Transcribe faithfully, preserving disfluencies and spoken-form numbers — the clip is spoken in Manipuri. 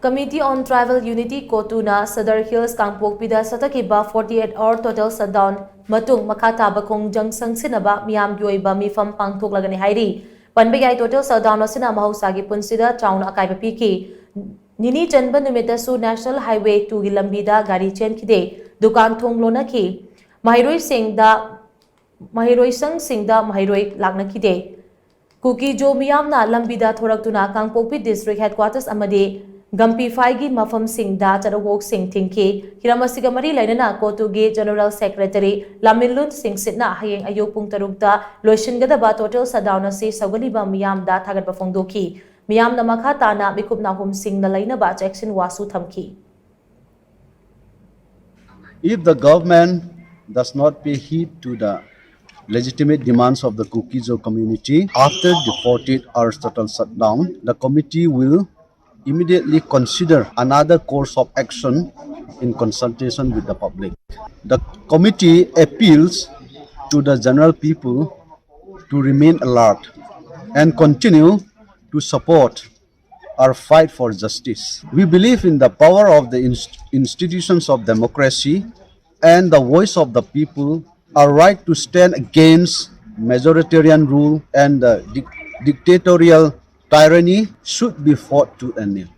Committee on Tribal Unity, COTU ꯅ ꯁꯗꯔ ꯍꯤꯜꯁ ꯀꯥꯡꯄꯣꯛꯄꯤꯗ ꯆꯠꯊꯈꯤꯕ forty eight hour total shutdown ꯃꯇꯨꯡ ꯃꯈꯥ ꯇꯥꯕ ꯈꯣꯡꯖꯪ ꯆꯪꯁꯤꯟꯅꯕ ꯃꯤꯌꯥꯝꯒꯤ ꯑꯣꯏꯕ ꯃꯤꯐꯝ ꯄꯥꯡꯊꯣꯛꯂꯒꯅꯤ ꯍꯥꯏꯔꯤ꯫ ꯄꯟꯕ ꯌꯥꯏ, total shutdown ꯑꯁꯤꯅ ꯃꯍꯧꯁꯥꯒꯤ ꯄꯨꯟꯁꯤꯗ ꯆꯥꯎꯅ ꯑꯀꯥꯏꯕ ꯄꯤꯈꯤ꯫ ꯅꯤꯅꯤ ꯆꯟꯕ ꯅꯨꯃꯤꯠꯇꯁꯨ National Highway two ꯒꯤ ꯂꯝꯕꯤꯗ ꯒꯥꯔꯤ ꯆꯦꯟꯈꯤꯗꯦ, ꯗꯨꯀꯥꯟ ꯊꯣꯡ ꯂꯣꯟꯅꯈꯤ, ꯃꯍꯩꯔꯣꯏꯁꯤꯡꯗ ꯃꯍꯩꯔꯣꯏꯁꯪꯁꯤꯡꯗ ꯃꯍꯩꯔꯣꯏ ꯂꯥꯛꯅꯈꯤꯗꯦ꯫ ꯀꯨꯀꯤꯖꯣ ꯃꯤꯌꯥꯝꯅ ꯂꯝꯕꯤꯗ ꯊꯣꯔꯛꯇꯨꯅ ꯀꯥꯡꯄꯣꯛꯄꯤ district headquarters ꯑꯃꯗꯤ ꯒꯝꯄꯤꯐꯥꯏꯒꯤ ꯃꯐꯝꯁꯤꯡꯗ ꯆꯠꯊꯣꯛꯁꯤꯡ ꯊꯤꯡꯈꯤ꯫ ꯍꯤꯔꯝ ꯑꯁꯤꯒ ꯃꯔꯤ ꯂꯩꯅꯅ COTU ꯒꯤ General Secretary ꯂꯥꯃꯤꯟꯂꯨꯟ ꯁꯤꯡꯁꯤꯠꯅ ꯍꯌꯦꯡ ꯑꯌꯨꯛ ꯄꯨꯡ ꯇꯔꯨꯛꯇ ꯂꯣꯏꯁꯤꯟꯒꯗꯕ total shutdown ꯑꯁꯤ ꯁꯧꯒꯠꯂꯤꯕ ꯃꯤꯌꯥꯝꯗ ꯊꯥꯒꯠꯄ ꯐꯣꯡꯗꯣꯛꯈꯤ꯫ ꯃꯤꯌꯥꯝꯅ ꯃꯈꯥ ꯇꯥꯅ ꯃꯤꯀꯨꯞ ꯅꯥꯍꯨꯝꯁꯤꯡꯅ ꯂꯩꯅꯕ ꯆꯦꯛꯁꯤꯟ ꯋꯥꯁꯨ ꯊꯝꯈꯤ꯫ If the government does not pay heed to the legitimate demands of the Kuki-Zo community after the forty-eight hours total shutdown, the committee will immediately consider another course of action in consultation with the public. The committee appeals to the general people to remain alert and continue to support our fight for justice. We believe in the power of the inst- institutions of democracy and the voice of the people. Our right to stand against majoritarian rule and the dic- dictatorial tyranny should be fought to an end.